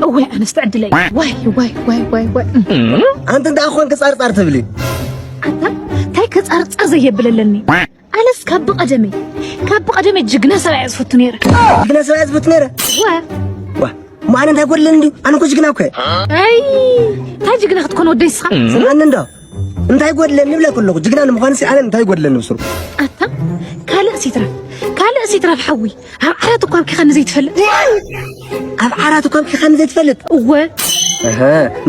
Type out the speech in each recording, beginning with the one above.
እወይ ኣነስ ትዕድለይ። ዋይ ዋይ ዋይ ዋይ ዋይ። ኣንቲ እንታይ ኮንክ ጻርጻር ትብሊ? ኣታ እንታይ ከጻርጻር ዘየብለለኒ። ኣነስ ካብ ብቐደመይ ካብ ብቐደመይ ጅግና ሰብኣይ ዝፈቱ ነይረ። ጅግና ሰብኣይ ዝፈቱ ነይረ። ወ ዋ ማን እንታይ ጎድለን እንዲ ኣነ እኮ ጅግና እኮ። ኣይ እንታይ ጅግና ክትኮን ወደይ ንስኻ። ስምዓኒ እንዶ እንታይ ጎድለኒ ይብለክ ኣለኹ። ጅግና ንምዃንሲ ኣነ እንታይ ጎድለኒ ብስሩ። ኣታ ካልእ ሲትረፍ ካልእ ሲትረፍ ሓዊ ኣብ ዓራት እኳ ኣብኪኻኒ ዘይትፈልጥ። ኣብ ዓራት እኳ ኣብኪኻኒ ዘይትፈልጥ። እወ። እህ፣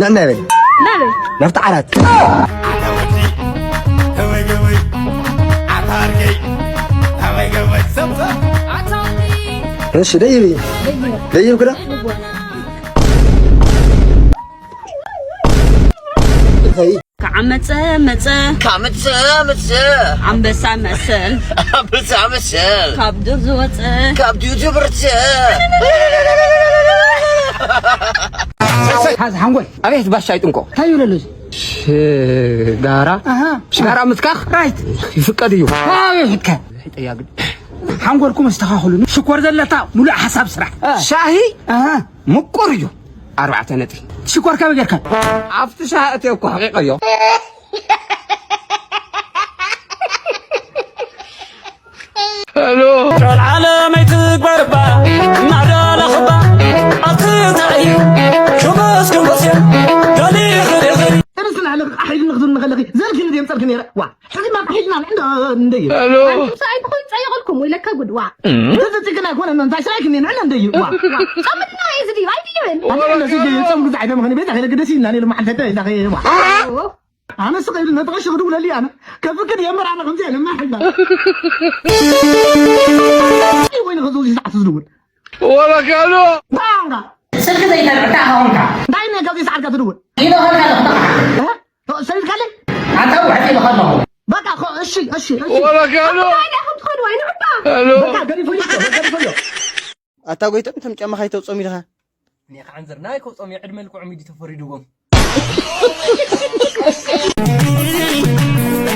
ንዕና በል። ናበይ? ናብቲ ዓራት። እሺ፣ ደይብ እዩ። ደይብ ክዳ? እንታይ? ከዓመፀ መፀ ካምፀ ምፀ ኣንበሳ መሰል ኣንበሳ መሰል ካብ ዱር ዝወፀ ካብ ዲዩ ዝብርፀ። ሓዝ ሓንጎል። ኣቤት ባሻይ ጥንቆ። እንታይ ይብለሉ እዚ? ሽጋራ። ኣሃ። ሽጋራ ምትካኽ ራይት። ይፍቀድ እዩ። ኣቤት ሕትካ። ሕጠያ ግን። ሓንጎልኩም ኣስተኻኽሉ። ሽኮር ዘለታ ሙሉእ ሓሳብ ስራሕ። ሻሂ ኣሃ። ምቁር እዩ። ኣርባዕተ ነጥቢ። ሽኮር ካበይ ጌርካ? ኣብቲ ሻሂ እትዮ እኮ ሓቂቀዮ። ሄሎ። ጨልዓለመይ ትግበርባ እናደለኽባ ኣትታዩ ሽበስ ክንበስዮ ደሊኽልኽል። ተነስና ኣለኺ፣ ኣሒድኒ ክትብል መኸለኺ ዘልኪ ንድየም ጸልኪ ነይረ። ዋ፣ ሕዚ ናብ ኣሒድና ንዕንዶ እንደዩ። ሄሎ። ኣንቱም ሰብኣይ ትኾን ጸይቕልኩም ወይ ለካ ጉድ፣ ዋ። እም። ተዘጺግና ኣይኮነን፣ እንታይ ስራይክ እኔ ንዕና እንደዩ፣ ዋ። ዋ። ጸምድና እዩ ዝድዩ፣ ኣይድዩን። ኣንቱም ነዚ ጸም ግዛዕ ኣይደመኸኒ፣ ቤዛ ከይለ ግደሲ እና፣ እኔ ለማዓልፈተ፣ ኢዛ ኸየ፣ ዋ። ኦ። ኣነ ስቕ ኢሉ ነቲ ቀሺ ክድውለሊ ኣነ ከፍቅድ እየ እምበር ኣነ ከምዚ ኣይነ ማሕላ። ወይ ንኸዚ ዝዓስ ዝድውል። ወላ ካሎ። ባንጋ። ስልኪ ዘይተርዕታ ኸውንካ። እንታይ ነካ እዚ ሰዓትካ ትድውል? ኢሎ ኸልካ ኣለኹ። እ? ሰሊልካለይ? ኣታ ውሕድ ኢሎ ኸለኹ። በቃ ኸ-፣ እሺ፣ እሺ፣ እሺ። ወላ ካሎ። ኣታ እንታይ ኢኹም ትኸዱ? ኣይንዕባ። ሄሎ። በቃ ገዲፈዮ፣ ገዲፈዮ። ኣታ ጎይቶም፣ እቶም ጫማ ካይተውጾም ኢልኻ? እኔ ክዓንዝር ናይ ከውጾም የዕድመ ልክዖም እዩ ተፈሪድዎም።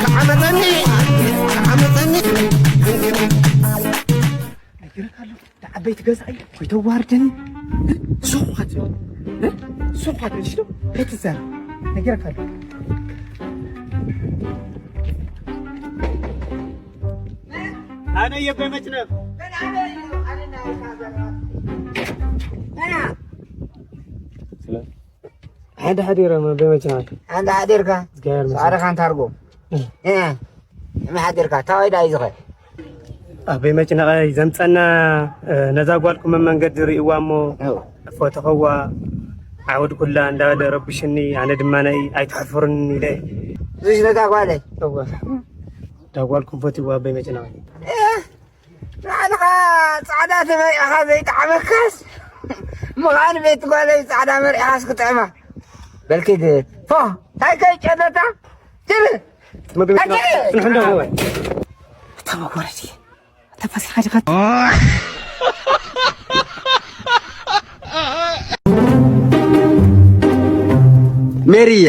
ክዓመጸኒ፣ ክዓመጸኒ። ነጊረካ ኣለኹ፣ ደዓበይቲ ገዛኢ ኮይተዋርደኒ። ሱቕ ኻት፣ ሱቕ ኻት፣ እሺ ዶ? ከይትዛረብ። ነጊረካ ኣለኹ። ኣነ የበይ መጭነፍ። ሓደ ሓዲሮም ኣበይ መጭነፍ። ሓደ ሓዲርካ። እግዚኣብሔር ይመስገን። ጻዕርኻ እንታርጎ። እ። እ። እመ ሓዲርካ። ታዋይ ዳይ ዝኸ። ኣበይ መጭነቐይ ዘምጸና፣ እ፣ ነዛ ጓልኩም ኣብ መንገዲ ርእይዋ እሞ እው። ፈተኸዋ። ዓወድ ኩላ እንዳበለ ረብሽኒ፣ ኣነ ድማ ናይ ኣይትሕፍርኒ ኢለ። እዚሽ ነታ ጓለይ። እወ። እታ ጓልኩም ፈትይዋ ኣበይ መጭነቐይ። እ፣ ንዓኻ ጻዕዳ ተመሪዕኻ ዘይጠዓመካስ፣ ምዃን ቤት ጓለይ ጻዕዳ መሪዕኻስ ክጥዕማ። በልኪ ድ-፣ ፎ፣ እንታይ ከይጨነታ? ትብል። መግቢ ኣቲ! ጽንሑ እንዶ ወይ? እታ መጎረዲ። ተፈሲኻ ዲኻ? ሜሪየ፣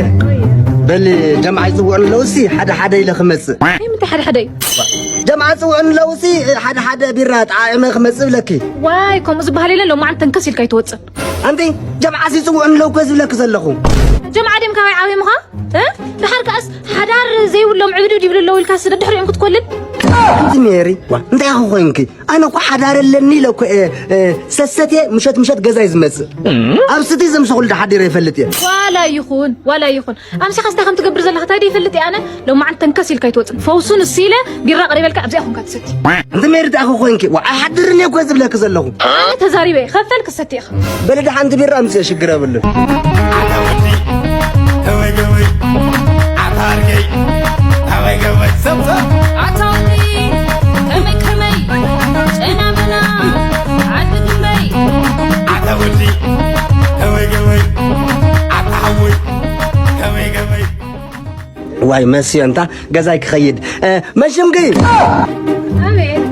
በሊ ጀምዓ ይጽውዑ ኣለዉ ሲ ሓደ ሓደ ኢለ ክመጽእ። ናይ ምንታይ ሓደ ሓደ እዩ? ጀምዓ ይጽውዑ ኣለዉ ሲ ሓደ ሓደ ቢራ ጣዒመ ክመጽእ ብለኪ። ዋይ፣ ከምኡ ዝበሃል የለን፣ ሎማዓንቲ ተንከስ ኢልካ ኣይትወጽእ። ኣንቲ ጀምዓ ሲ ይጽውዑ ኣለዉ እኮ ዝብለኪ ዘለኹ። ጀምዓ ድዮም ካባይ ዓብዮምኻ? እ? ደሓር ከኣስ ሓዳር ዘይብሎም ዕብድብድ ይብሉ ኣለዉ ኢልካስ ደድሕሪኦም ክትኮልል? ኣንቲ ሜሪ፣ ዋ፣ እንታይ ኢኺ ኮይንኪ? ኣነ እኮ ሓዳር ኣለኒ ኢለ እኮ እየ፣ እ፣ ሰሰትየ ምሸት ምሸት ገዛይ ዝመጽእ። ኣብ ስቲ ዘምሰኹሉ ዶ ሓዲረ ይፈልጥ እየ። ዋላ ይኹን፣ ዋላ ይኹን። ኣምሲኻስ እንታይ ከም ትገብር ዘለኻ እንታይ ዶ ይፈልጥ እየ ኣነ? ሎማዓንቲ ተንከስ ኢልካ ኣይትወጽን። ፈውሱ ንሱ ኢለ ቢራ ቀሪበልካ ኣብዚኣ ኮንካ ትሰቲ። ኣንቲ ሜሪ እንታይ ኢኺ ኮይንኪ? ዋ፣ ኣይሓድርን እየ እኮ ዝብለኪ ዘለኹ። ኣነ ተዛሪበ እየ። ከፈል ክሰቲ ኢኻ። በሊ ደሓንቲ ቢራ ኣምፅእ፣ ሽግር የብሉን። ኣታ ወዲ፣ ከመይ ከመይ፣ ኣታ ኣርገይ፣ ከመይ ከመይ፣ ሰብ ሰብ። ኣታ ወዲ፣ ከመይ ከመይ፣ ጨና መና፣ ዓዲ ግንበይ። ኣታ ወዲ፣ ከመይ ከመይ፣ ኣታ ሓወይ፣ ከመይ ከመይ። ዋይ መስዮ እንታ ገዛይ ክኸይድ። እ፣ መሽምኪ? ኣቤት።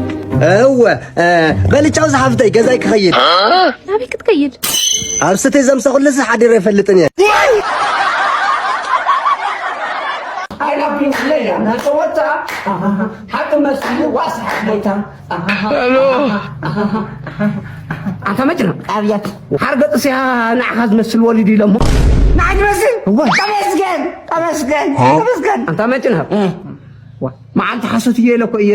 እወ፣ እ፣ በልቻው ዝሓፍተይ ገዛይ ክኸይድ። ናበይ ክትከይድ? ኣብ ስተይ ዘምሰኹልስ ሓዲረ ኣይፈልጥን እየ። ኣይላቢን ለያ ናተወታ ሓቂ መስሉ ዋስ ሓለይታ። ሄሎ። ኣንታ መጭነቕ። ኣብያት። ሓርገጽ እስያ ንዓኻ ዝመስል ወሊዱ ኢሎሞ። ንዓይ ዝመስል? እወ። ተመስገን፣ ተመስገን፣ እ? ተመስገን። ኣንታ መጭነቕ። እ። ዋ፣ መዓልቲ ሓሶት እየ ኢለ እኮ እየ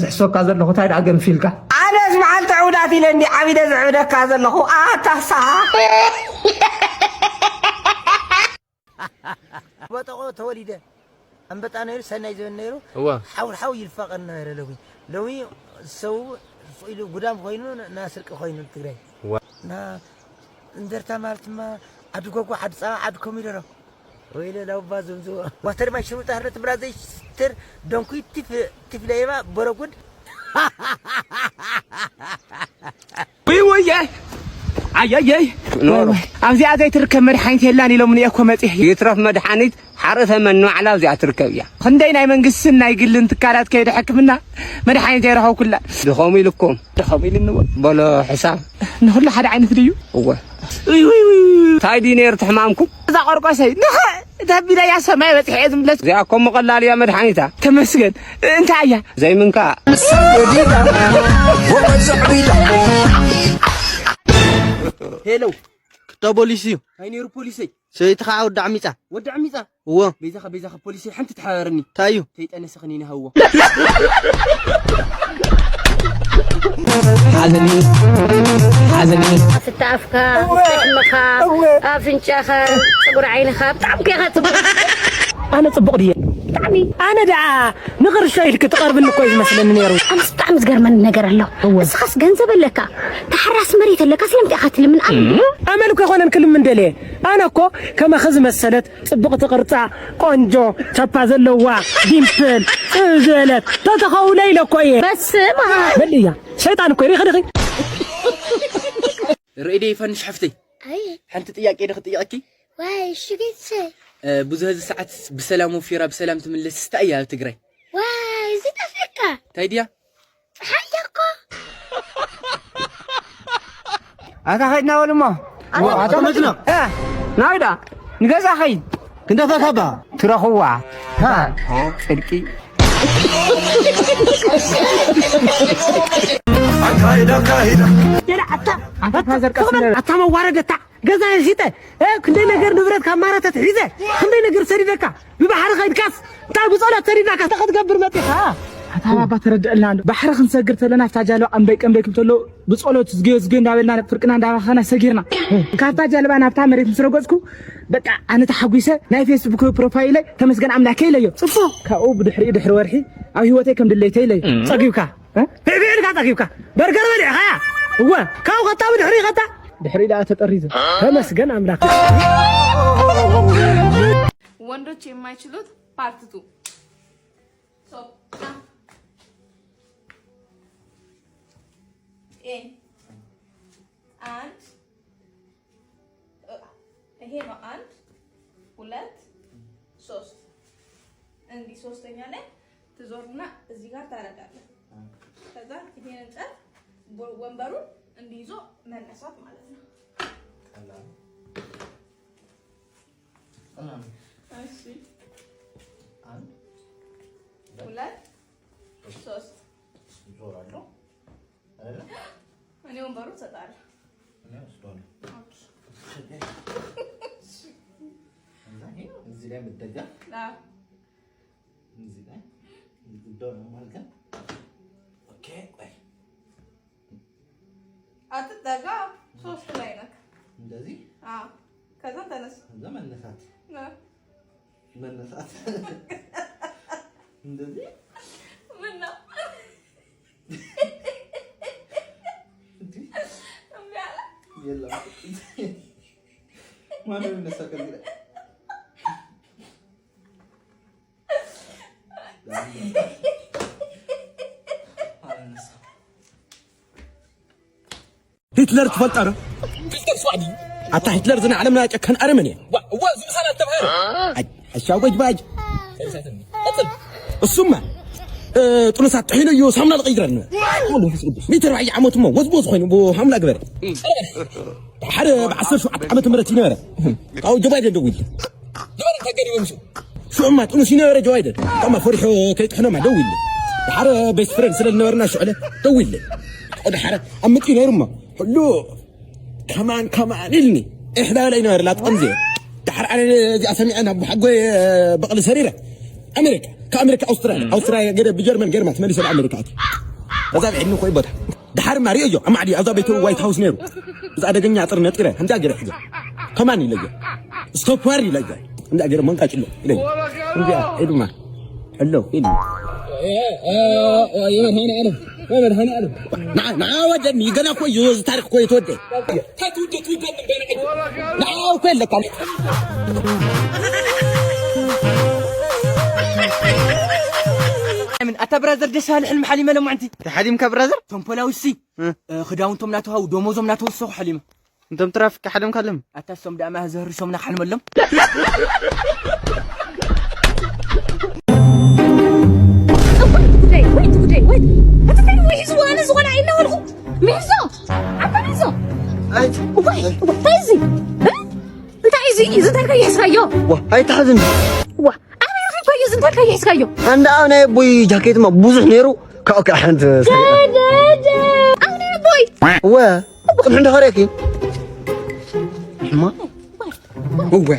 ዝሕሰካ ዘለኹ። እንታይ ደኣ ገንፊልካ? ኣነስ መዓልቲ ዕውዳት ኢለ እንዲ ዓቢደ ዝዕብደካ ዘለኹ። ኣታ ሳሓ። በጠቆ ተወሊደ ኣንበጣ ነይሩ፣ ሰናይ ዘበን ነይሩ። እወ። ሓውሓው ይልፋቐን ነበረ። ሎሚ፣ ሎሚ ሰው ኢሉ ጉዳም ኮይኑ፣ ና ስርቂ ኮይኑ ትግራይ። እወ። ና እንደርታ ማለትማ ዓዲ ጎጎ፣ ዓዲ ፃባ፣ ዓዲ ኮሚደሮ። ወይለ ላውባ ዘምዝዎ። ዋተር ማይ ሽሩጣ ህረት ብራ ዘይስትር ደንኩይ ቲፍ፣ ቲፍ ለይባ በረጉድ። ውይ ውየ፣ ኣየየይ። ኖሮ። ኣብዚኣ ዘይትርከብ መድሓኒት የላን ኢሎምኒ እኮ መፂሕ። ይትረፍ መድሓኒት ሓርእተ መን ንባዕላ ኣብዚኣ ትርከብ እያ። ክንደይ ናይ መንግስትን ናይ ግልን ትካላት ከይደ ሕክምና መድሓኒት ኣይረኸብኩላ። ድኸሙ ኢልኩም። ድኸሙ ኢልኒ እወ። በሎ ሕሳብ። ንኹሉ ሓደ ዓይነት ድዩ? እወ። ውይ ውይ ውይ ውይ። እንታይ ድዩ ነይሩ እቲ ሕማምኩም? እዛ ቆርቆሰይ ንኸ ተቢለያ ሰማይ በፂሐ እየ ዝምለስ። እዚኣ እኮ እሞ ቀላል እያ መድሓኒታ። ተመስገን። እንታይ እያ? ዘይምንካ። ሄሎ፣ ክታ ፖሊስ እዩ። ኣይ ነይሩ ፖሊሰይ። ሰበይቲ ከዓ ወዲ ዓሚፃ። ወዲ ዓሚፃ? እዎ። በይዛኻ፣ በይዛኻ ፖሊሰይ ሓንቲ ተሓባበረኒ። እንታይ እዩ? ተይጠነሰ ክኒን ሃዎ። ሓዘኒ፣ ሓዘኒ። ኣፍንጫኻ፣ ኣፍንጫኻ፣ ፀጉሪ ዓይንኻ፣ ብጣዕሚ ከ ኢኻ ፅቡቕ። ኣነ ፅቡቕ ድየ? ብጣዕሚ። ኣነ ደኣ ንቕርሾ ኢልክ ትቐርብኒ እኮ እዩ ዝመስለኒ ነይሩ። ኣነስ ብጣዕሚ ዝገርመኒ ነገር ኣሎ። እወ። እስኻስ ገንዘብ ኣለካ፣ ተሓራሲ መሬት ኣለካ፣ ስለምንታይ ኢኻ ትልምን? ኣነ ኣመል እኮ ኣይኮነን ክልምን ደልየ። ኣነ እኮ ከማኺ ዝመሰለት ጽብቕቲ ቅርጻ፣ ቆንጆ፣ ቻፓ ዘለዋ፣ ዲምፕል፣ ጽብቅ ዝበለት፣ ተተኸውለ ኢለ እኮ እየ። በስመ ኣብ። በል እያ። ሸይጣን እኮ ሪኺ ዲኺ? ርእይ ዶ ይፈንሽ ሓፍተይ? ኣይ። ሓንቲ ጥያቄ ዶ ክጥይቐኪ? ዋይ፣ እሺ ጌትሰ። እ፣ ብዙ ህዝቢ ሰዓት ብሰላም ወፊራ ብሰላም ትምለስ ስታ እያ ኣብ ትግራይ? ዋይ፣ እዚ ጠፊእካ። እንታይ ድያ? ፀሓይ እያ እኮ። ኣታ ኸይድና በሉ እሞ። ኣታ ኣታ መፅና። እ፣ ናይዳ ንገዛ ኸይድ። ክንደፈታባ? ትረኽዋ። ሃ። ጽድቂ። ኣካይዳ፣ ኣካይዳ። ኣታ፣ ኣታ ፋዘር ቀስ በል። ኣታ መዋረድ ኣታ። ገዛ ሂጠ፣ እ፣ ክንደይ ነገር ንብረት ካብ ማረተት ሒዘ፣ ክንደይ ነገር ሰዲደካ፣ ብባሕሪ ከይድካስ፣ እንታይ ብጸሎት ሰዲድናካ፣ እንታይ ክትገብር መጺኻ? ኣታ ባባ ተረድአልና ኣሎ። ባሕሪ ክንሰግር ተለና፣ ኣብታ ጃልባ ቀንበይ ቀንበይ ክብል ተሎ፣ ብጸሎት ዝግዮ ዝግዮ እንዳበልና፣ ፍርቅና እንዳባኸና ሰጊርና። ካብታ ጃልባ ናብታ መሬት ምስ ረገጽኩ፣ በቃ ኣነ ተሓጒሰ፣ ናይ ፌስቡክ ፕሮፋይለይ ተመስገን ኣምላከ ኢለዮ። ጽቡቕ። ካብኡ ብድሕሪኡ ድሕሪ ወርሒ፣ ኣብ ህይወተይ ከም ድሌተይ ኢለዮ። ጸጊብካ። እ? ብዕብዕ ኢልካ ጸጊብካ። በርገር በሊዕኻ እያ። እወ፣ ካብኡ ኸታ ብድሕሪ ኸታ። ድሕሪ ኢላ ተጠሪዘ። ተመስገን ኣምላክ። ወንዶች የማይችሉት ፓርት ቱ። ሶ፣ አ። ኤ። አንድ። ይሄ ነው አንድ፣ ሁለት፣ ሶስት። እንዲህ ሶስተኛ ላይ ትዞርና እዚህ ጋር ታደርጋለህ። ከዛ ይሄን እንጨት ወ-፣ ወንበሩን እንዲህ ይዞ መነሳት ማለት ነው። ቀላል ነው። ቀላል ነው። እሺ። አንድ፣ ሁለት፣ ሶስት። ሶስት። ዞራለሁ። አይደለ? እኔ ወንበሩን እሰጥሃለሁ። እኔ ወስደዋለሁ። ኦኬ። ከዛ ይሄ እዚህ ላይ መደገፍ። አዎ። እዚህ ላይ ጉዳዩ ነው ማለት ነው። ኦኬ፣ ቆይ። አትጠጋ፣ ሶስት ላይ ነህ። እንደዚህ? አዎ። ከዛ ተነስ። ከዛ መነሳት። አዎ። መነሳት። እንደዚህ? ምን ነው? እንዴ? እምቢ አለ? የለም። ማነው የሚነሳ ከዚህ ላይ? አልነሳም። ሂትለር ትፈልጣ ዶ? ፊልተር ስዋዕዲ። ኣታ ሂትለር ዝና ዓለምና ጨካን ኣረመኔ። ዋ፣ እዋ፣ እዚ ምሳል ኣልተምሃረ። ኣይ፣ ኣሻው ጎጅባጅ። ቀጽል። እሱማ፣ እ፣ ጥኑሳት ጥሒኑ እዩ ሳሙና ልቀይረን። ወሉ መንፈስ ቅዱስ። ሚእቲ ኣርባዕተ ዓመት እሞ ወዝቦዝ ኮይኑ ብሃምላ ግበረ። ሓደ ብዓሰርተ ሸውዓተ ዓመተ ምህረት ይነበረ። ካብኡ ጆ ባይደን ደዊሉ። ጆ ባይደን እንታይ ገይሩ ምስ ሽዑማ ጥኑስ ይነበረ ጆ ባይደን። ከማ ፈሪሑ ከይጥሕኖማ ደዊሉ። ሓደ ቤስት ፍሬንድ ስለ ዝነበርና ሽዑለ ደዊሉ። ወደ ሓደ ኣብ ምጥዩ ነይሩማ። ሕሉ ከማን ከማን ኢልኒ። እሕዳ ለይ ነበር ላትቀምዜ። ድሓር ኣነ እዚኣ ሰሚዐ ናብ ሓጎይ በቕሊ ሰሪረ። ኣሜሪካ፣ ካብ ኣሜሪካ ኣውስትራልያ፣ ኣውስትራልያ ገደ ብጀርመን ገርማ ትመሊሰ ኣሜሪካ ኣቲ። እዛ ብዕድኒ ኮይ ቦታ። ድሓር ማሪ እዮ ኣማዕዲ ኣብዛ ቤት ዋይት ሃውስ ነይሩ። እዛ ኣደገኛ ኣጥር ነጢረ ከምዚኣ ገረ ሕዘ። ከማን ኢለዮ። ስቶፕ ዋር ኢለዮ። ከምዚኣ ገረ መንቃጭሎ ኢለዮ። ከምዚኣ ኢሉማ። ሕሎ ኢሉ። ንዓ ንዓ ወደኒ። ገና እኮ እዩ እዚ ታሪክ እኮ እዩ ተወደ። ንዓ እኮ የለካ። ኣታ ብራዘር ደስ በሃሊ ሕልሚ ሓሊመ ለማዕንቲ። ተሓሊምካ ብራዘር? ቶም ፖላውሲ ክዳውንቶም ናተውሃው ደሞዞም ናተወሰኹ ሓሊመ። እንቶም ትራፊክ ሓደም ካለም ኣታ እሶም ደኣ ማህ ዘህርሶምና ሓልመሎም። ወይ ጉደይ፣ ወይ ጉደይ፣ ወይ እቲ እንታይ ወይ ሒዝዎ ኣነ ዝኾነ ኣይናበልኩ። ሚሕዞ፣ ኣታ ሚሕዞ። ኣይ። ወይ፣ ወይ፣ እንታይ እዚ? እ? እንታይ እዚ? እዚ እንታይ ከይሕዝካዮ? ዋ፣ ኣይትሓዝን። ዋ፣ ኣነ ይኸይኮ እዩ እዚ እንታይ ከይሕዝካዮ? ኣንዳ ኣብ ናይ ኣቦይ ጃኬትማ ብዙሕ ነይሩ። ካብኡ ከዓ ሓንቲ ሰሪቐ። ደደደ። ኣብ ናይ ኣቦይ? ወ፣ ቅድሚ እንዳ ኸሪአኪ። ሕማ? እወ።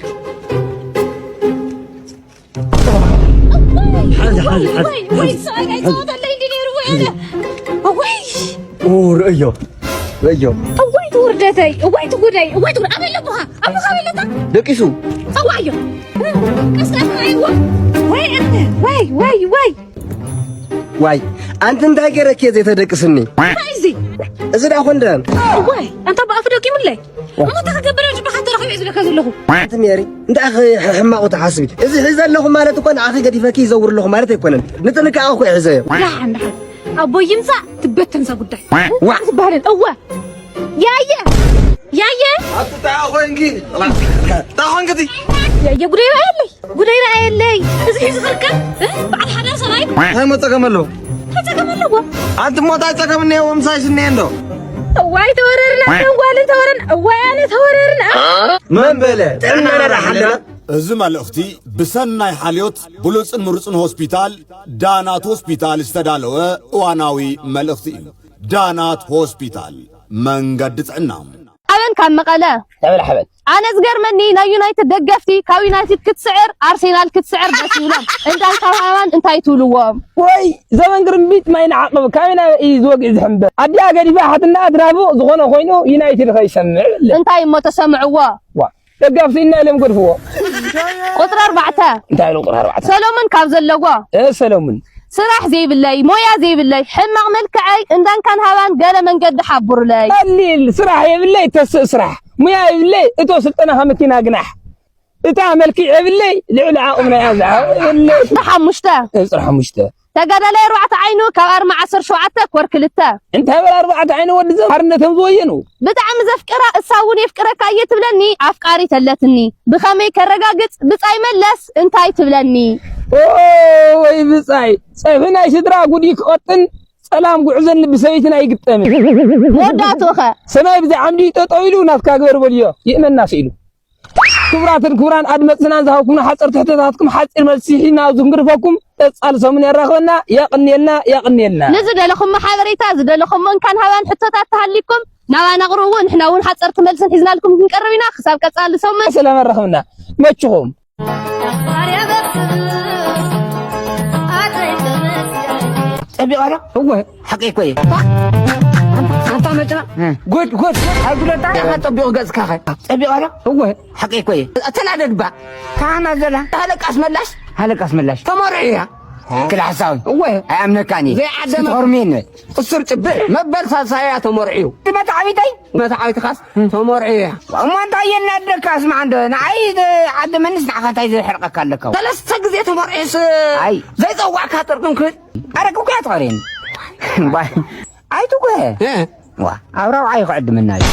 ሓዚ፣ ሓዚ፣ ሓዚ፣ ወይ፣ ወይ፣ ሓዚ። ሰብኣይ ኣይተዋጠለይ እንዲ ነይሩ ወይ ኣነ። ወይ። ኦ፣ ርእዮ። ርእዮ። እዋይ ትውርደተይ፣ እዋይ ትጉደይ፣ እዋይ ትጉድ-፣ ኣበይ ኣለኩኻ? ኣቦኻ ኣበይ ኣለካ? ደቂሱ። ጸዋዕዮ። ቀስቀስ፣ ኣይዋ። ወይ ኣነ፣ ወይ፣ ወይ፣ ወይ። ዋይ፣ ኣንቲ እንታይ ገይረኪ እየ ዘይተደቅስኒ? እንታይ እዚ? እዚ ደኣ ኮንደም። ዋይ፣ ኣንታ ብኣፍ ደቂሙለይ። ዋ። እሞ እንታይ ክገብር እየ፣ ጽባሕ ተረኺበ እየ ዝብለካ ዘለኹ። ኣንቲ ሜሪ፣ እንታይ ኺ-፣ ሕ-፣ ሕማቑ ትሓስቢ? እዚ ሒዘ ኣለኹ ማለት እኮ ንዓኺ ገዲፈኪ ይዘውር ኣለኹ ማለት ኣይኮነን። ንጥንቃቐ እኮ እየ ሒዘዮ። ደሓን፣ ደሓን። ኣቦይ ይምጻእ፣ ትበተን እዛ ጉዳይ። ዋ። ትበሃልን። እወ። ያየ! ያየ! ኣቲ እንታይ ኾንኪ? እንታይ ኾንኪ እቲ? ያየ ጉደይ ረኣየለይ! ጉደይ ረኣየለይ! እዚ ሒዙ ክርከብ? እ? በዓል ሓዳር ሰብኣይ? እንታይ ሞ ጸገም ኣለዎ? እንታይ ጸገም ኣለዎ? ኣንቲ ሞ እንታይ ጸገም እኒሄዎ? ምሳይስ እኒሄ እንዶ? እዋይ ተወረርና፣ እዋይ ተወረርና፣ እዋይ ኣነ ተወረርና! መን በለ? ጥዕናና ደኣ ሓለና? እዚ መልእኽቲ ብሰናይ ሓልዮት ብሉጽን ምሩጽን ሆስፒታል ዳናት ሆስፒታል ዝተዳለወ እዋናዊ መልእኽቲ እዩ። ዳናት ሆስፒታል፣ መንገዲ ጥዕና። ሓበን ካብ መቐለ። ተበል ሓበን። ኣነ ዝገርመኒ ናይ ዩናይትድ ደገፍቲ ካብ ዩናይትድ ክትስዕር ኣርሴናል ክትስዕር ደስ ይብሎም። እንዳን ካብ ሃባን እንታይ ትብልዎም? ወይ ዘመን ግርምቢጥ ማይ ንዓቕብ ካበይ ናበይ እዩ ዝወግእ ዝሕምበር? ኣዲኣ ገዲፋ ሓትና ትናፍቕ ዝኾነ ኮይኑ ዩናይትድ ከይሰምዕ ይብለ። እንታይ እሞ ተሰምዕዎ? ዋ፣ ደጋፍቲ ኢና ኢሎም ገድፍዎ። ቁጽሪ ኣርባዕተ። እንታይ ኢሉ ቁጽሪ ኣርባዕተ? ሰሎሙን ካብ ዘለዎ። እ፣ ሰሎሙን። ስራሕ ዘይብለይ፣ ሞያ ዘይብለይ፣ ሕማቕ መልክዐይ፣ እንዳንካን ሃባን ገለ መንገዲ ሓቡርለይ። ቀሊል ስራሕ የብለይ፣ ተስእ ስራሕ። ሙያ የብለይ፣ እቶ ስልጠና ካብ መኪና ግናሕ። እታ መልክዕ የብለይ፣ ልዕሊ ዓቕምና እያ ዝዓቕብ የብለይ። ሓሙሽተ። ቁጽሪ ሓሙሽተ። ተጋዳላይ ኣርባዕተ ዓይኑ ካብ ኣርማ ዓሰርተ ሸውዓተ ኮር ክልተ። እንታይ በል ኣርባዕተ ዓይኑ ወዲ ዘብ ሓርነቶም ዝወየኑ። ብጣዕሚ ዘፍቅራ እሳ እውን የፍቅረካ እየ ትብለኒ ኣፍቃሪት ኣለትኒ። ብኸመይ ከረጋግጽ ብጻይ መለስ እንታይ ትብለኒ? ኦ ወይ ብጻይ፣ ጸብሒ ናይ ስድራ ጉዲ ክቐጥን ጸላም ጉዕዘን ልቢ ሰበይትን ኣይግጠምን። መወዳእትኡ ኸ? ሰማይ ብዘይ ዓምዲ ጠጠው ኢሉ ናትካ ግበር በልዮ ይእመና ስኢሉ። ክቡራትን ክቡራን ኣድመጽትናን ዝሃብኩምና ሓጸርቲ ሕቶታትኩም ሓጺር መልሲ ሒዝና ኣብዚ ክንግርፈኩም ቀጻሊ ሰሙን የራኽበና። የቕንየልና፣ የቕንየልና። ንዝደለኹሞ ሓበሬታ፣ ዝደለኹሞ እንካን ሃባን ሕቶታት ተሃሊኩም ናባና ኣቕርብዎ። ንሕና እውን ሓጸርቲ መልስን ሒዝናልኩም ክንቀርብ ኢና። ክሳብ ቀጻሊ ሰሙን። ሰላም ኣራኽብና። መችኹም። ጸቢቐ ዶ? እወ። ሓቀይ እኮ እየ። ኣንታ መጭና። እ። ጉድ፣ ጉድ። ኣይጉደታ። ኢኻ ጸቢቑ ገጽካ ኸ? ጸቢቐ ዶ? እወ። ሓቀይ እኮ እየ። ተናደድባ። ካህና ዘላ። ሃለቃስ መላሽ። ሃለቃስ መላሽ። ተመርዒ እያ። ክላ ሓሳዊ። እወ። ኣይኣምነካን እየ። ዘይዓደመ። እስኪ ትኸርምየኒ። እሱር ጭብጥ። መበል ሳልሳይ እያ ተመርዒ እዩ። መታዓቢተይ? መታዓቢትኻስ ተመርዒ እያ። እሞ እንታይ የናደካ? ስማዕ እንዶ። ንዓይ ዓደመኒስ ንዓኻ እንታይ ዘሕርቀካ ኣለካ? ሰለስተ ግዜ ተመርዒስ ኣይ። ዘይጸዋዕካ ጥርቅም ክብል? ኣረ ክኩያ ትቐርየኒ። ባይ። ኣይትጉሀ። እ። ዋ፣ ኣብ ራብዓይ ክዕድመና እዩ።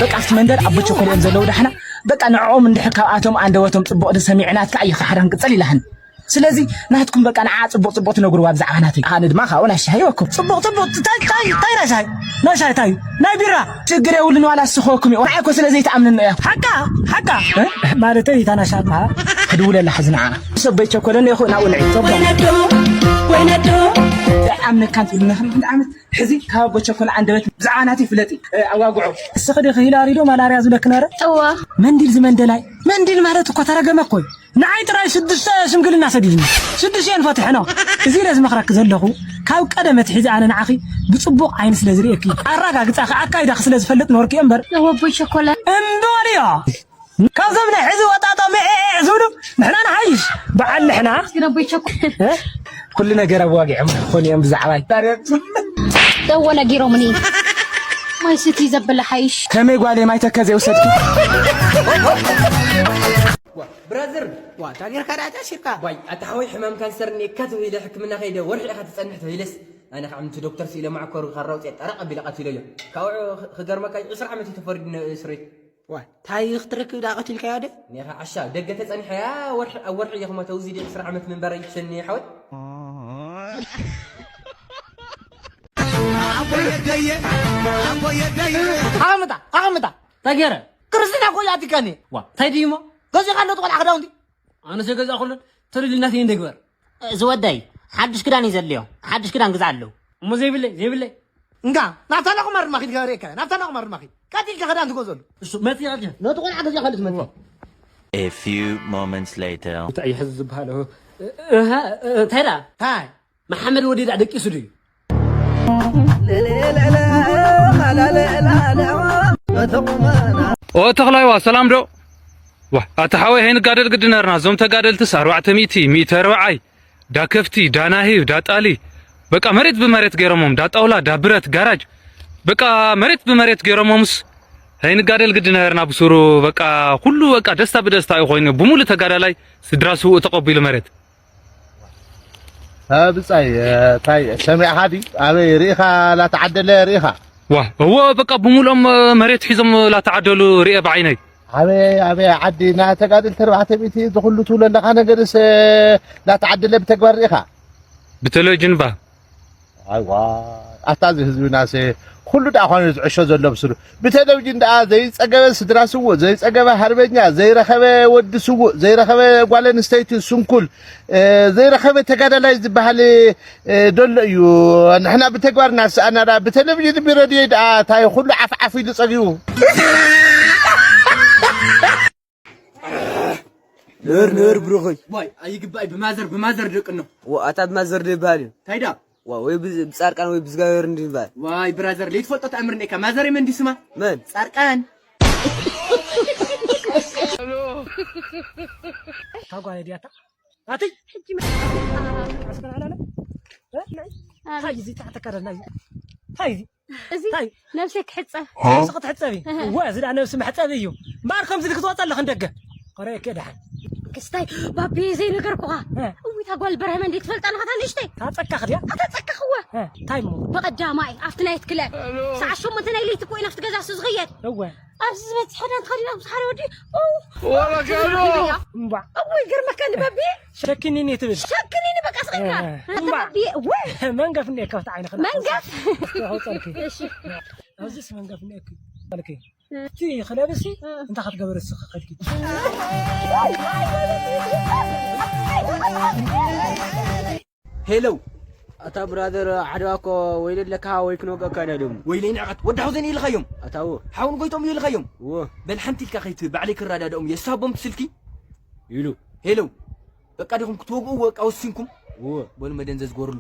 በቃ ኣብቲ መንደር ኣቦ ቸኮል እዮም ዘለዉ ዳሕና። በቃ ንዕኦም እንድሕር ካብኣቶም ኣንደበቶም ጽቡቕ ድሰሚዕናትካ እዩ ክሓራ ክንቅጽል ኢላህን። ስለዚ ናትኩም በቃ ንዓ ጽቡቕ ጽቡቕ ትነግርዋ ብዛዕባ ናተይ። ኣነ ድማ ካብኡ ናይ ሻሂ ወኩም። ጽቡቕ ጽቡቕ ታይ ታይ ታይ ናይ ሻሂ? ናይ ሻሂ ታይ? ናይ ቢራ? ችግር የብሉን ዋላ ስኸወኩም እዩ። ንዓ እኮ ስለ ዘይትኣምንኒ እያ። ሓቃ ሓቃ። እ? ማለተይ እታ ናሻ ድማ ክድውለላ ሕዚ ንዓ። ሰበይ ቸኮለኒ ይኹ ናብኡ ንዒ። ጽቡቕ። ወይነዶ ኣምነካን ትብልና ከም ክንዲ ዓመት ሕዚ ካብ ኣቦ ቸኮል ዓንደበት ብዛዕባ ናተይ ፍለጢ። ኣዋግዖ እስኺ ዲኺ ሂላሪ ዶ ማላርያ ዝብለኪ ነረ? እዋ። መንዲል ዝመንደላይ መንዲል ማለት እኮ ተረገመ እኮ እዩ። ንዓይ ጥራይ ሽዱሽተ ሽምግልና ሰዲድኒ ሽዱሽተን ፈትሐ ነው። እዚ ኢለ ዝመኽረኪ ዘለኹ ካብ ቀደም ኣትሒዘ ኣነ ንዓኺ ብጽቡቕ ዓይኒ ስለ ዝርእየኪ ኣረጋግጻኺ ኣካይዳኺ ስለ ዝፈልጥ ኖርኪ እምበር። እወ ኣቦይ ቸኮለ። እምበልዮ። ካብዞም ናይ ሕዚ ወጣጦ ምዕዕ ዝብሉ ንሕና ንሓይሽ በዓል ንሕና። ግን ኣቦይ ቸኮ- እ? ኩሉ ነገር ኣዋጊዖም ክኾኑ እዮም ብዛዕባይ። ደዎ ነጊሮምኒ። ማይ ስቲ ዘበለ ሓይሽ። ከመይ ጓለይ ማይ ተከዘ ይውሰድኪ? ብራዘር። ዋ ታጌርካ ዳ ተሲርካ? ዋይ ኣታ ሓወይ ሕማም ካንሰር እኒኤካ ተባሂለ ሕክምና ከይደ ወርሒ ኢኻ ትጸንሕ ተባሂለስ ኣነ ከዓ ምንቲ ዶክተር ስኢለ ማዕኮሩ ካራውፅየ ጠረቕ ኣቢለ ቀቲለዮ። ካብኡ ክገርመካ ዕስራ ዓመት እዩ ተፈሪዱ እስር ቤት። ዋ እንታይ ክትረክብ ዳ ቀቲልካዮ ደ? ኒኻ ዓሻ ደገ ተጸኒሐያ ወርሒ ኣብ ወርሒ እየ ክሞተ ውዚ ዲ ዕስራ ዓመት ምንባር ይክሸኒ ሓወይ። ኣቐምጣ ኣቐምጣ ተገረ ክርስትና ኮ ያቲካኒ ዋ እንታይ ድዩሞ ገዚኻ ኣሎ ቆልዓ ክዳውንቲ ኣነ ዘገዛእኩሉን ተሪድልናት ይንደግበር። እዚ ወደይ ሓድሽ ክዳን እዩ ዘድልዮ። ሓድሽ ክዳን ግዛእ ኣለዉ። እሞ ዘይብለይ ዘይብለይ እንጋ ናብታ ናቑመር ድማ ኪድ ገበሬካ ናብታ ናቑመር ድማ ኪድ ቀጢልካ ክዳን ትገዘሉ። እሱ መፂ ኣልጀ ነቲ ቆልዓ ገዚኣ ከሉ ትመፂ A few moments later. እንታይ እዩ ሕዚ ዝበሃል እንታይ ዳ ታይ መሓመድ ወዲ ዳ ደቂሱ ድዩ? ኦ ተኽላይዋ ሰላም ዶ? ዋ ኣታ ሓወይ ሀይንጋደል ግዲ ነርና እዞም ተጋደልትስ ኣርባዕተ ሚእቲ ሚእቲ ኣርብዓይ ዳ ከፍቲ ዳ ናሂብ ዳ ጣሊ በቃ መሬት ብመሬት ገይሮሞም ዳ ጣውላ ዳ ብረት ጋራጅ በቃ መሬት ብመሬት ገይሮሞምስ ሀይንጋደል ግዲ ነርና ብሱሩ በቃ ኩሉ በቃ ደስታ ብደስታ እዩ ኮይኑ ብሙሉ ተጋዳላይ ስድራ ስውእ ተቐቢሉ መሬት ብጻይ ታይ ሰሚዕኻ ዲ ኣበይ ርኢኻ ላተዓደለ ርኢኻ ዋ እወ በቃ ብሙሉኦም መሬት ሒዞም ላተዓደሉ ርኤ ብዓይነይ ኣበይ ኣበይ ዓዲ ናተጋድል ተርባዕተ ሚእቲ ዝኩሉ ትብሎ ኣለኻ ነገርስ ላተዓደለ ብተግባር ርኢኻ ብቴሌቪዥን ባ ኣይዋ ኣታ እዚ ህዝብናስ ኩሉ ደኣ ኳኑ ዝዕሾ ዘሎ ብስሩ ብቴሌቪዥን ደኣ ዘይጸገበ ስድራ ስዉእ ዘይጸገበ ሃርበኛ ዘይረኸበ ወዲ ስዉእ ዘይረኸበ ጓል ኣንስተይቲ ስንኩል ዘይረኸበ ተጋዳላይ ዝበሃል ደሎ እዩ ንሕና ብተግባር እናሰኣና ደኣ ብቴሌቪዥን ብረድዮ ደኣ እንታይ ኩሉ ዓፍዓፍ ኢሉ ጸጊቡ ነር ነር ብሩኸይ ዋይ ኣይግባእ ብማዘር ብማዘር ደቅኖ ኣታ ብማዘር ዶ ይበሃል እዩ እንታይ ዳ ዋ ወይ ብጻርቃን ወይ ብዝጋበር እንዲ ይበሃል ዋይ ብራዘር ለይትፈልጦ ተኣምር እንዴካ ማዘር የመን እንዲ ስማ መን ጻርቃን ታጓለ ዲያታ ኣቲ ሕጂ ኣስከር ኣላለ ታይ እዚ ታሕተከረና ታይ እዚ እዚ ነብሰይ ክሕጸብ ነብሲ ክትሕጸቢ እወ እዚ ደኣ ነብሲ መሕጸቢ እዩ እምበኣር ከምዚ ኢልክ ትወፀ ኣለኽን ደገ ከረየኪ ደሓን ክስታይ ባቢ ዘይነገርኩኻ እዊታ ጓል በርሀመ እንዴት ትፈልጣ ኣለኻ ንእሽተይ ታፀካኽ ድያ ኣታፀካኽወ እንታይ እሞ ብቐዳማይ ኣብቲ ናይት ክለብ ሰዓት ሸሞንተ ናይ ለይቲ ኮይና ኣብቲ ገዛ እሱ ዝኽየድ እወ ኣብዚ ዝበፅሐ ዳን ተኸዲና ምስ ሓደ ወዲ ወረገሎ እምባ እወ ይገርመካ ንባቢ ሸክኒኒ ትብል ሸክኒኒ በቃ ስቂልካ ኣንተ ባቢ ወይ መንገፍ እንደ ከፍት ዓይነ ከላ መንገፍ ጸልኪ እሺ ኣብዚስ መንገፍ እንደ ከልኪ እቲ ክለብሲ እንታይ ክትገብር እስኺ ከልኪ ሄሎ ኣታ ብራዘር ዓድዋ እኮ ወይለ ኣለካ ወይ ክንወገእካ ኢና ደሙ ወይለይ ንዕቐት ወዳኹ ዘን ኢልኻዮም ኣታዎ ሓውን ጎይቶም እዩ ኢልኻዮም እዎ በል ሓንቲ ኢልካ ከይትብል ባዕለይ ክረዳድኦም እየ ሳቦም ትስልኪ ይብሉ ሄሎ በቃ ዲኹም ክትወግእዎ በቃ ወሲንኩም እዎ በሉ መደንዘዝ ጎርሉ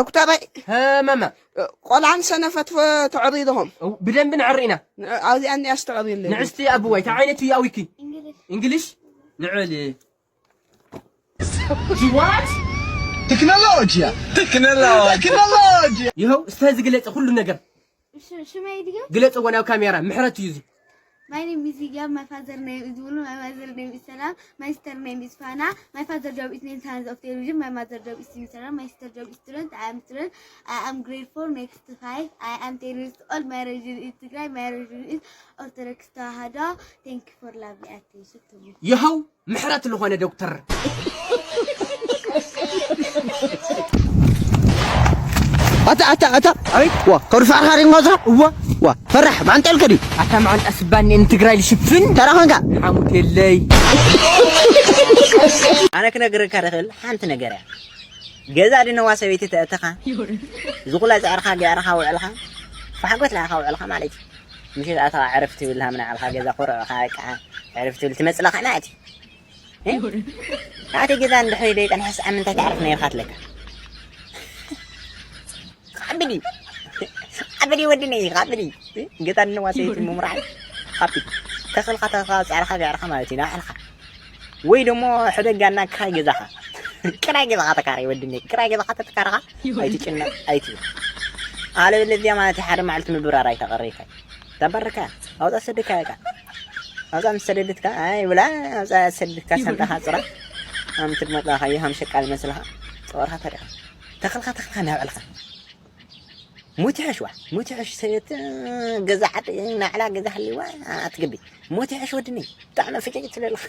ዶክተረይ ማማ ቆልዓን ሰነፈት ተዕሪ ዲኹም ብደንቢ ንዕሪ ኢና ኣብዚኣ እኒኣስ ተዕሪ ኣለይ ንዕስቲ ኣብዋይ እንታይ ዓይነት እዩ ኣዊኪ እንግሊሽ ንዕሊ What? Tecnologia! Tecnologia! Tecnologia! ይኸው እስተ ዝግለጸ ኩሉ ነገር ሽመይ ድዩ? ግለጽዎ ናብ ካሜራ ምሕረት እዩ እዚ My name is Hijab, my father name is Mulu, my mother name is Salam, my sister name is Fana, my father job is maintenance of television, my mother job is teacher, my sister job is student, I am student, I am grade four, next five, I am ten years old, my religion is Tigray, my religion is Orthodox Tewahedo. Thank you for loving attention to me. ይኸው ምሕረት ዝኾነ ዶክተር ኣታ ኣታ ኣታ ኣይ ዋ ከዱ ፈርኻ ሪንጎዛ እዋ ዋ ፈራሕ ማንጠልከ ድዩ ኣታ ማዓንጣ ስባኒ ንትግራይ ልሽፍን ተራኸንካ ሓሙት የለይ ኣነ ክነግረካ ደኽእል ሓንቲ ነገር እያ። ገዛ ድነዋ ሰበይቲ ተእተኻ፣ ዝኹላ ጸዕርኻ ገይርኻ ውዕልኻ፣ ፋሕጎት ላይኻ ውዕልኻ ማለት እዩ። ምሸት ኣተኻ ዕርፍ ትብል ሃምና ዓልኻ ገዛ ኮርዕኻ በቃ ዕርፍ ትብል ትመጽእ ለኻ ማለት እዩ። እ? ኣቲ ገዛ እንድሕሪ ደይ ጸንሐስ ኣብ ምንታይ ትዓርፍ ነይርካ ትለካ? ካብዲ። ኣብዲ ወድነይ ካብዲ። ገዛ ድነዋ ሰበይቲ ምምራሕ። ካብዲ። ተኽልካ ተኽልካ ጻዕርኻ ገይርኻ ማለት እዩ ናባዕልኻ። ወይ ደሞ ሕደጋና ክራይ ገዛኻ። ክራይ ገዛኻ ተካረይ ወድነይ። ክራይ ገዛኻ ተተካረኻ ኣይትጭነቕ ኣይትብል። ኣለበለዚያ ማለት እዩ ሓደ መዓልቲ ምብራር ኣይተቐረይካ። ተበርካ ኣውፃ ሰደካ በቃ። ኣውፃ ምስ ሰደድትካ ኣይ ብላ ኣውፃ ሰደድካ ሰንጣኻ ፅራ። ኣምትድ መጣኻ ይሃም ሸቃል መስልኻ። ፀወርካ ተሪኻ። ተኽልካ ተኽልካ ናብዕልኻ። ሙት ይሕሽ ዋ፣ ሙት ይሕሽ ሰየት ገዛ ዓዲ ናዕላ ገዛ ሃልዋ ኣትግቢ። ሙት ይሕሽ ወድኒ። ብጣዕሚ ፍጭጭ ትብል ኣለኻ።